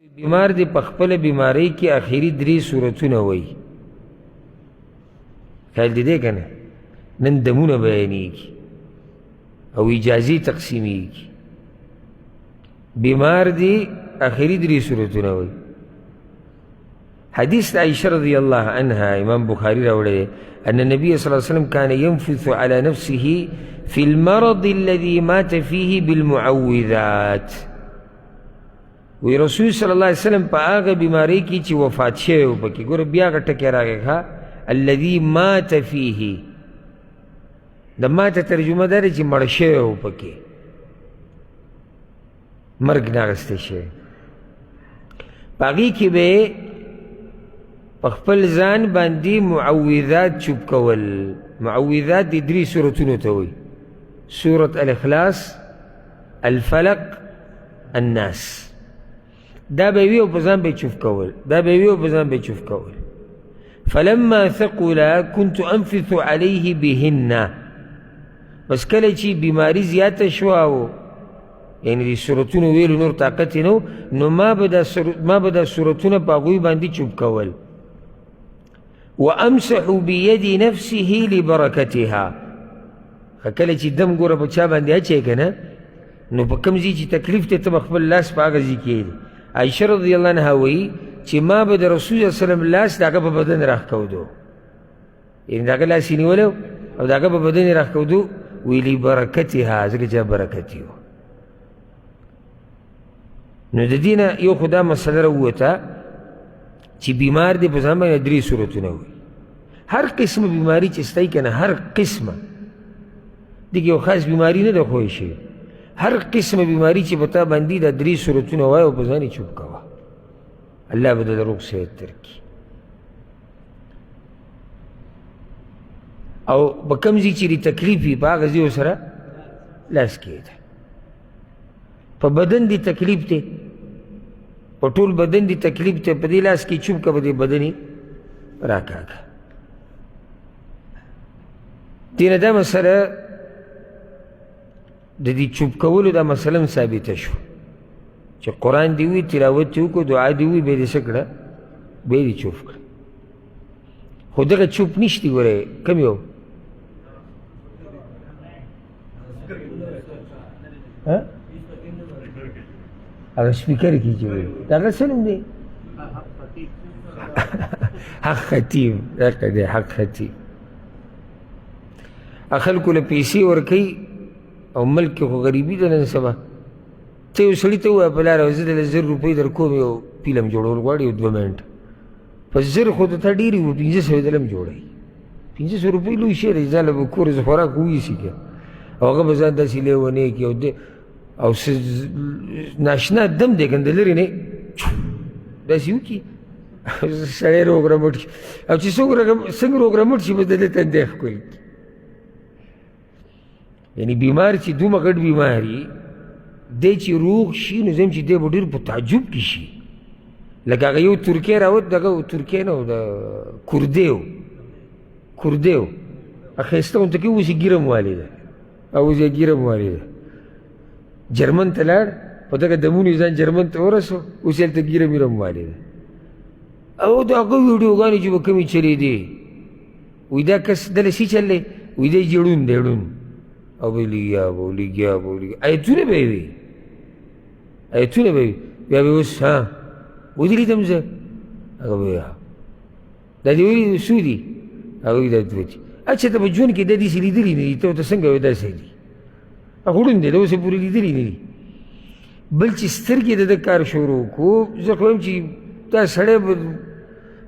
بیمار دی په خپله بیمارۍ کې اخري درې صورتونه وایي. خیال دې دی که نه؟ نن دمونه بیانېږي او اجازې تقسیمېږي. بیمار دی اخري درې صورتونه وایي. حدیث عائشة رضی الله عنها امام بخاری راوړی ان النبي صلی الله علیه وسلم كان ينفث على نفسه في المرض الذي مات فيه بالمعوذات. وی رسول صلی الله علیه وسلم په هغه بیماری کې چې وفات شوی و پکې، ګوره بیا هغه ټکی راغی، ښه الذي مات فيه، د ماته ترجمه دا ده چې مړ شوی و پکې، مرګ نه اخیستی شوی. په هغې کې به یې په خپل ځان باندې معوذات چوپ کول. معوذات د درې سورتونو ته وایي، سورة الاخلاص، الفلق، الناس. دا به وي او په ځان به چوف کول، دا به وي او په ځان به چوف کول. فلما ثقل كنت انفث عليه بهن. بس کله چې بیماری زیاته شوه او یعنې د سورتونو ویلو نور طاقت یې نه و، نو ما به دا سورتونه په هغوی باندې چوپ کول. وامسح بيد نفسه لبرکتها. کله چې دم ګوره په چا باندې اچوې که نه، نو په کوم ځای چې تکلیف دی ته به خپل لاس په هغه ځای کې. عایشه رضی الله عنها وایي چې ما به د رسول الله وسلم لاس د هغه په بدن راښکودو، یعنې د هغه لاس یې نیولی او د هغه په بدن یې راښکودو، ویلي لبرکتها، ځکه چې برکت یې و. نو د دې نه یو خو دا مسله راووته چې بیمار دی په ځان باندې درې صورتونه وي. هر قسمه بیماری چې ستی که نه، هر قسمه دې کې یو خاص بیماری نه ده ښوی شوې، هر قسمه بیماری چې په تا باندې دا درې صورتونه وایي او په ځان یې چوپ کوه، الله به درته روغ صحت درکړي. او په کوم ځای چې دې تکلیف وي په هغه ځای ورسره لاس کېږده. په بدن دې تکلیف دی، په ټول بدن دې تکلیف دی، په دې لاس کې چوپ که، په دې بدن یې راکاږه. دې نه دا مسله د دې چوپ کولو دا مسله هم ثابته شوه چې قرآن دې وي، تلاوت دې وکړو، دعا دې وي، بیا دې څه کړه، بیا دې چوپ کړه. خو دغه چوپ نشتي. ګوره کوم یو هغه سپیکر کې چې وایي د هغه څه نوم دی؟ حق خطیب، دغه دی حق خطیب. خلکو له پیسې ورکوي او ملک کې خو غریبي ده نن سبا. ته یو سړي ته ووایه په لاره زه درله 1000 روپۍ در کوم، یو فلم جوړول غواړي، یو 2 منټه په 1000 خو ته ډېرې وي، 500 دلم جوړوي. 500 روپۍ لوی شی دی، ځان له به کور خوراک وویسي که، او هغه به ځان داسې لیونی کړي. او دی او ناشنا دم دی که نه، د لرې نه داسې وکړي، سړی روغ رمټ شي. او چې څوک څنګه روغ رمټ شي، بس د ده تندی ښکل کړي. یعنی بیمار چې دومره غټ بیمار وي دی چې روغ شي، نو زم چې دی به ډېر په تعجب کې شي. لکه هغه یو ترکیه راوت، دغه ترکیه نه و، د کردی و، کردی و، ښایسته غونته کې اوس یې ږیره هم والې ده، او اوس یې ږیره هم والې ده. جرمن ته لاړ، په دغه دمونو یې ځان جرمن ته ورسو، اوس یې هلته ږیره میره هم والې ده. او د هغه ویډیوګانې چې به کومې چلېدې، وایي دا کس دله څه چل دی؟ وایي دی چې ړوند دی، ړوند، او به لګیا به لګیا به لګیا، ایتونه به یې وي، ایتونه به وي. بیا به اوس ها ودې لیدم زه، هغه به ها دا دې ولي څو دي؟ هغه وایي دا دوه دي. اچھا ته په ژوند کې دا داسې لیدلي نه دي، ته ورته څنګه وایې داسې دي؟ هغه ړوند دی، د اوسه پورې لیدلي نه دي. بل چې سترګې د ده کار شروع کړو، زه خو وایم چې دا سړی به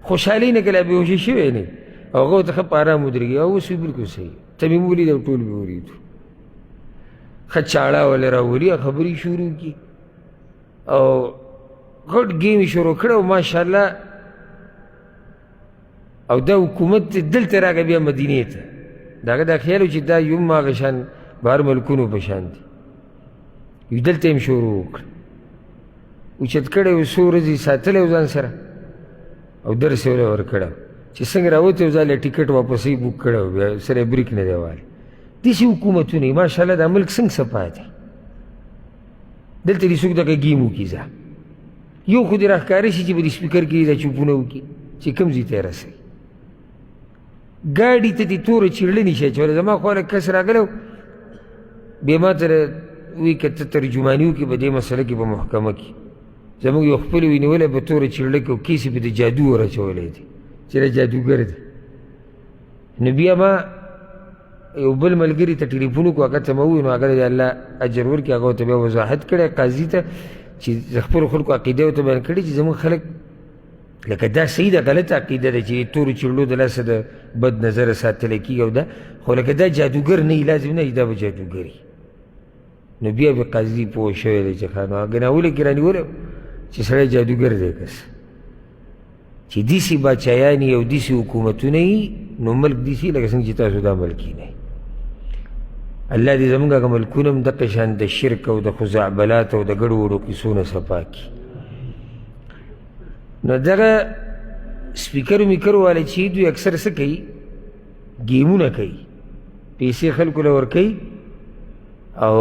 خوشحالۍ نه کله بېهوښه شوی نه، او هغه ورته ښه په ارام ودرېږي، او اوس یې بالکل صحیح ته مې ولید او ټول مې ولیدو. ښه چاړه وله راولي، خبرې شروع کړي او غټ ګیم یې شروع کړی او ماشاءالله. او دا حکومت دلته راغی بیا مدینې ته، د هغه دا خیال و چې دا یو هغه شان بهر ملکونو په شان دی، یو دلته یې هم شروع وکړه، اوچت کړی و، څو ورځې ساتلی و ځان سره او درس یې ورله ورکړی چې څنګه راوتی و، ځان له ټکټ واپسې بوک کړی و، بیا سره یې بریک نه دی والی. داسې حکومتونه یې ماشاءالله دا ملک څنګه صفا دی. دلته دې څوک دغه ګیم وکړي، ځه یو خو دې راښکاره شي چې په دې سپیکر کې دا چوپونه وکړي چې کوم ځای ته یې رسوي. ګاډي ته دې توره چیړله نشي اچولی. زما خواله کس راغلی بیا ما ته وایي که ته ترجماني وکړې په دې مسله کې په محکمه کې زموږ یو خپل وی نیولی په توره چیړله کې او کیس یې په د جادو ور اچولی دی چې دا جادوګر دی. نو بیا ما یو بل ملګري ته ټلیفون وکړو، هغه ته مې وویل، نو هغه د الله اجر ورکړي، هغه ورته بیا وضاحت کړی قاضي ته چې د خپلو خلکو عقیده ورته بیان کړې چې زموږ خلک لکه دا صحیح ده، غلطه عقیده ده چې تورو چړلو د لاسه د بد نظره ساتلی کېږي او دا خو لکه دا جادوګر نه وي، لازم نه دا به جادوګر وي. نو بیا به قاضي پوه شوی دی چې ښه نو هغه ناولې کې رانیولی چې سړی جادوګر دی. کس چې داسې باچایانې او داسې حکومتونه وي نو ملک داسې لکه څنګه چې تاسو دا ملک نه. الله دې زموږ هغه ملکونه هم دقه شان د شرک او د خزعبلات او د ګډو وډو قصو نه صفا کړي. نو دغه سپیکر میکر والے چې دوی اکثر څه کوي، ګیمونه کوي، پیسې خلکو له ورکوي او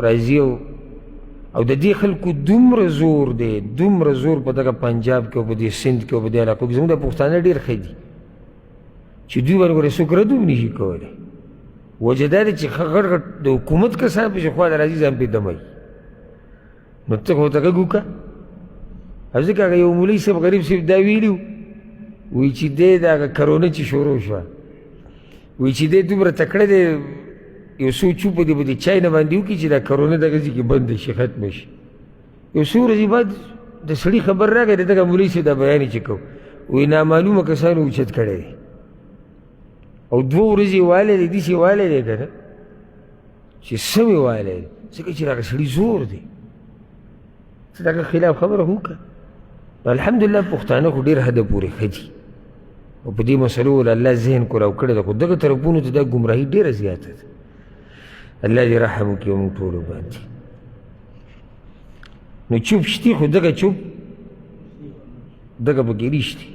راځي او د دې خلکو دومره زور دی، دومره زور په دغه پنجاب کې او په دې سند کې او په دې علاقو کې. زموږ د پښتانه ډېر ښه دي چې دوی باندې ګورې څوک رد هم نشي کولی. وجه دا ده چې ښه غټ غټ د حکومت کسان پسې خوا له راځي ځان پرې دموي. نو ته خو ورته غږ وکړه. او ځکه هغه یو مولوي صاحب غریب صاحب دا ویلي وو، وایي چې دی د هغه کرونا چې شروع شوه، وایي چې دی دومره تکړه دی یو څو چوپه دې به د چای نه باندې وکړي چې دا کرونا دغه ځای کې بنده شي، ختمه شي. یو څو ورځې بعد د سړي خبر راغی، د دغه مولوي صاحب دا بیان یې چې کوو، وایي نامعلومه کسانو اوچت کړی دی او دوه ورځې والی دی، داسې والی دی که نه چې سمې والی دی، ځکه چې هغه سړي زور دی. ته د هغه خلاف خبره وکړه. الحمدلله پښتانه خو ډېر حده پورې ښه دي او په دې مسلو له الله ذهن کولاو کړی ده، خو دغه طرفونو ته دا ګمراهي ډېره زیاته ده. الله دې رحم وکړي موږ ټولو باندې. نو چوپ شتي، خو دغه چوپ دغه پکې نشتي.